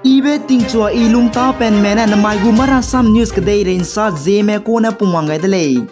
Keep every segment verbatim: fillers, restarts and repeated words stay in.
Ibe tingchua i lungtapenme ne namai gu Marasam News kedeirei nsa Zeme kune pungwang gai de lei.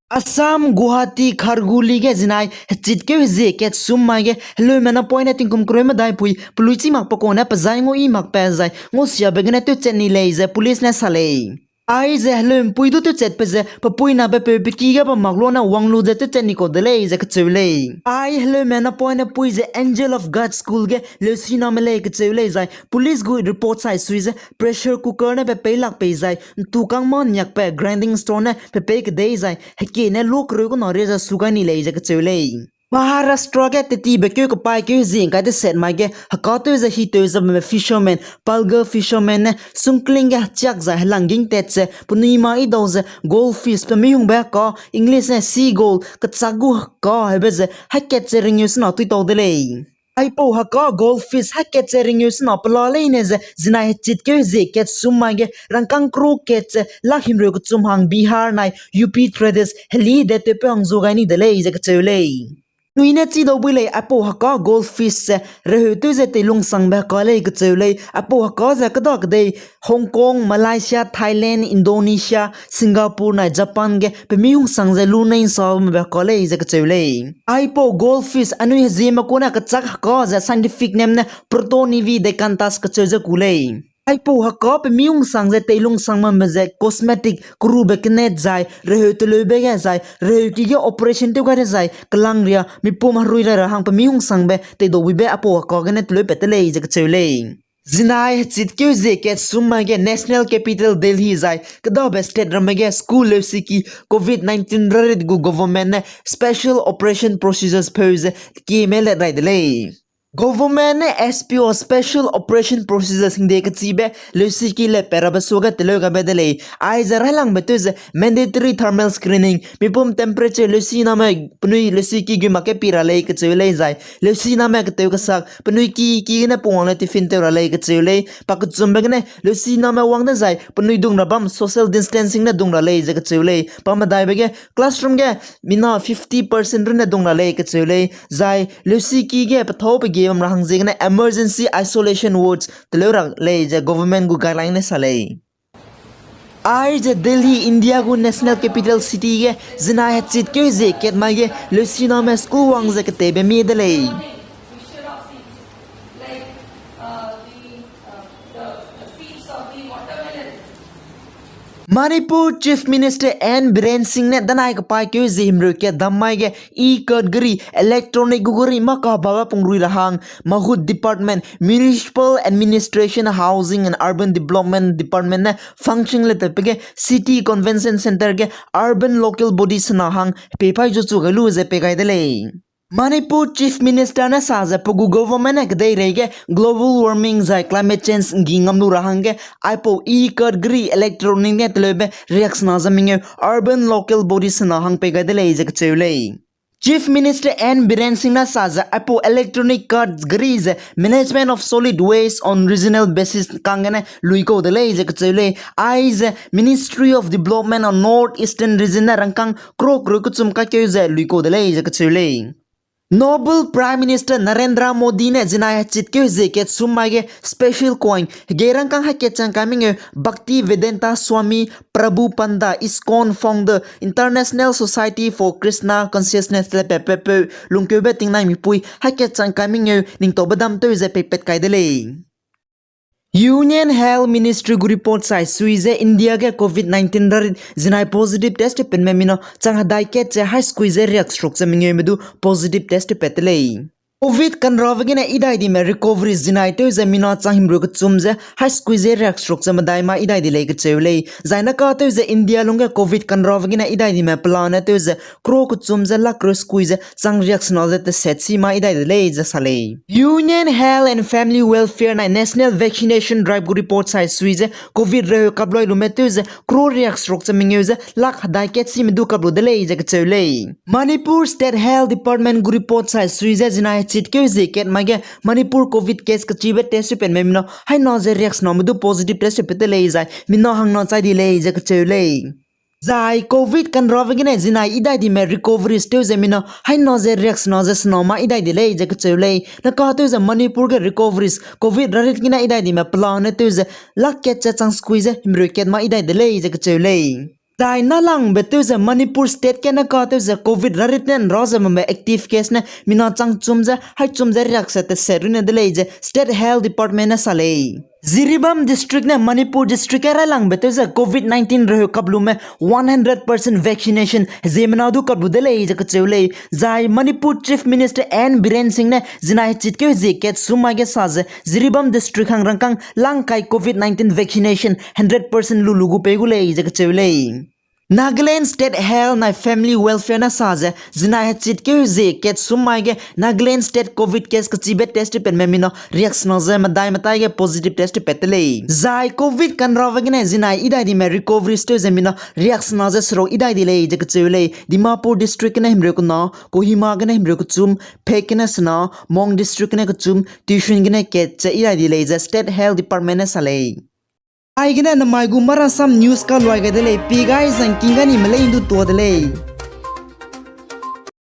Assam, Guwahati, Kharghuli ge zinai hechitkeu hezie kat sum mai ge heleume napoine tingkum kereu medai pui peluichi makpe kune pezai ngau i makpe zai ngausiabe gene tewchat ni lei ze police ne sa lei. Aize heleumpui du tewchatpe ze pe puinabe peu pe ki ge bam mak lua ne wang lu ze tewchat ni kau de lei ze kacheu lei. Ai heleume napoine pui ze Angel of God School ge leusiname lei kacheu lei zai police gu report sai sui ze pressure cooker ne pe peilak pei zai ntu kang ma niakbe grinding stone ne pe pei kedei zai hekie ne lu kereu kena rie ze su gai ni lei ze kacheu lei. Maharashtra ge tetibe keu kepaîkeu hezie ngkai deset mai ge hekatew ze hitew ze bamme fisherman, Palghar fisherman ne sungkling ge hechiak zai helang gingtat ze penui ma idau ze goldfish pe mihungbe heka, English ne seagull, kechak gu heka hebe ze hakat ze ringeu sena tuitau de lei. Aipau heka goldfish hakat ze ringeu sena pela leine ze zinai hechitkeu hezie kat sum mai ge rangkâng kru kat ze lak himreu kechum hang Bihar nai U P traders heli de tewpeu hang zu gai ni de lei ze kacheu lei. Nui ne chidau bui lei aipau heka goldfish ze reheutew ze teilungsangbe heka lei kacheu lei. Aipau heka ze keda kedei Hong Kong, Malaysia, Thailand, Indonesia, Singapore nai Japan ge pe mihungsang ze lu nei nsabembe heka lei ze kacheu lei. Aipau goldfish anui hezieme kune kechak heka ze scientific name ne Protonivi decanthus kacheu ze ku lei. Aipau heka pe mihungsang ze teilungsang bambe ze cosmetic kerube kenet zai reheu teleube ge zai reheuki ge operation tew gai de zai kelangria mipum herui rai ra hang pe mihungsangbe teidau buibe aipau heka gene teleupat te lei ze kacheu lei. Zinai hechitkeu hezie kat sum mai ge National Capital Delhi zai kedabe state ramme ge school leusiki covid nineteen rarit gu government ne special operation procedures pheu ze kieme let rai de lei. Government ne S P O special operation procedures hingde kechibe leusiki let pe rabe suage teleu gabe de lei. Aize railangbe tew ze mandatory thermal screening, mipum temperature leusiname penui leusiki gu mak ke pi ra lei kacheu lei zai leusiname ketew kesak penui ki ki gene pungwang le tiffin tew ra lei kacheu lei. Pa kechumbe gene leusiname wang dezai penui dung ra bam social distancing ne dung ra lei ze kacheu lei. Pa medaibe ge classroom ge mina fifty percent runne dung ra lei kacheu lei. Zai leusiki ge pethâu pe ge bam ra hang ziegene emergency isolation wards teleu ra lei ze government gu guideline ne sa lei. Aize Delhi, India gu national capital city ge zinai hechitkeu hezie kat mai ge leusiname school wang ze ketebe mie de lei. Manipur Chief Minister N Biren Singh ne danai kepaîkeu hezie himreu kat dam mai ge e-card geri, electronic gu geri mâ kababe pungrui ra hang, MoHUT Department, Municipal Administration, Housing and Urban Development Department ne function le tatbe ge City Convention Centre ge urban local body sena hang peipaî zu chu gai lu ze pei gai de lei. Manipur Chief Minister ne sa ze pe gu government ne kedeirei ge global warming zai climate change nggi ngam lu ra hangge aipau e-card geri electronic ne teleube riaksena ze mengeu urban local body sena hang pei gai de lei ze kacheu lei. Chief Minister N Biren Singh ne sa ze aipau electronic card geri ze management of solid waste on regional basis kanggene luikau de lei ze kacheu lei. Aize Ministry of Development on North Eastern Region ne rangkâng crore crore kechum kakeu ze luikau de lei ze kacheu lei. Noble Prime Minister Narendra Modi ne zinai hechitkeu hezie kat sum mai ge special coin hegei rangkâng hakat chang kai mengeu Bhaktivedanta Swami Prabhupada, ISKCON founder, International Society for Krishna Consciousness le pepepeu lungkeube tingnai mipui hakat chang kai mengeu ningtaube damtew ze peipat kai de lei. Union Health Ministry gu report sai sui ze India ge covid nineteen rarit zinai positive test penme mina chang hedai kat ze hai skui ze riakseruk ze mengeume du positive test pat te lei. Covid kanrabe gene idai dime recovery zinai tew ze mina chang himreu kechum ze hai skui ze riakseruk ze medai ma idai di lei kacheu lei. Zai naka tew ze India lungge covid kanrabe gene idai dime pelane tew ze crore kechum ze lakh reu skui ze chang riaksena ze teset si ma idai de lei ze sa lei. Union Health and Family Welfare nai National Vaccination Drive gu report sai sui ze covid reheu kaploi lume tew ze crore riakseruk ze mengeu ze lakh hedai kat sime du kap lu de lei ze kacheu lei. Manipur State Health Department gu report sai sui ze zinai hechitkeu hezie kat mai ge Manipur covid case kachibe test penme mina haina ze riaksename du positive test pat te lei zai mina hangna chai di lei ze kacheu lei. Zai Covid kanrabe gene zinai idai dime recoveries tew ze mina haina ze riaksena ze sena ma idai di lei ze kacheu lei. Naka tew ze Manipur ge recoveries Covid rarit gene idai dime pelane tew ze lak kat ze chang skui ze himreu kat ma idai de lei ze kacheu lei. Zai nalangbe tew ze Manipur state ge naka tew ze Covid rarit ne nra ze bambe active case ne mina chang chum ze hai chum ze riakse teset rune de lei ze State Health Department ne sa lei. Jiribam district ne Manipur district ge railangbe tew ze Covid nineteen reheu kaplume one hundred percent vaccination heziemena du kaplu de lei ze kacheu lei. Zai Manipur Chief Minister N Biren Singh ne zinai hechitkeu hezie kat sum mai ge sa ze Jiribam district hang rangkâng langkai Covid nineteen vaccination hundred percent lulu gu pei gu lei ze kacheu lei. Nagaland State Health nai Family Welfare ne sa ze zinai hechitkeu hezie kat sum mai ge Nagaland State Covid case kachibe test tewpatme mina riaksena ze medai metai ge positive test tewpat de lei. Zai Covid kanrabe gene zinai idai dime recoveries tew ze mina riaksena ze seruk idai di lei ze kacheu lei. Dimapur district gene himreu kena, Kohima gene himreu kechum, Phek gene sena, Mon district gene kechum, Tuisun gene kat ze idai di lei ze State Health Department ne sa lei. Aigene namai gu Marasam News kaluai gai de lei, pi gai zangking gani me lei ndu tua de lei.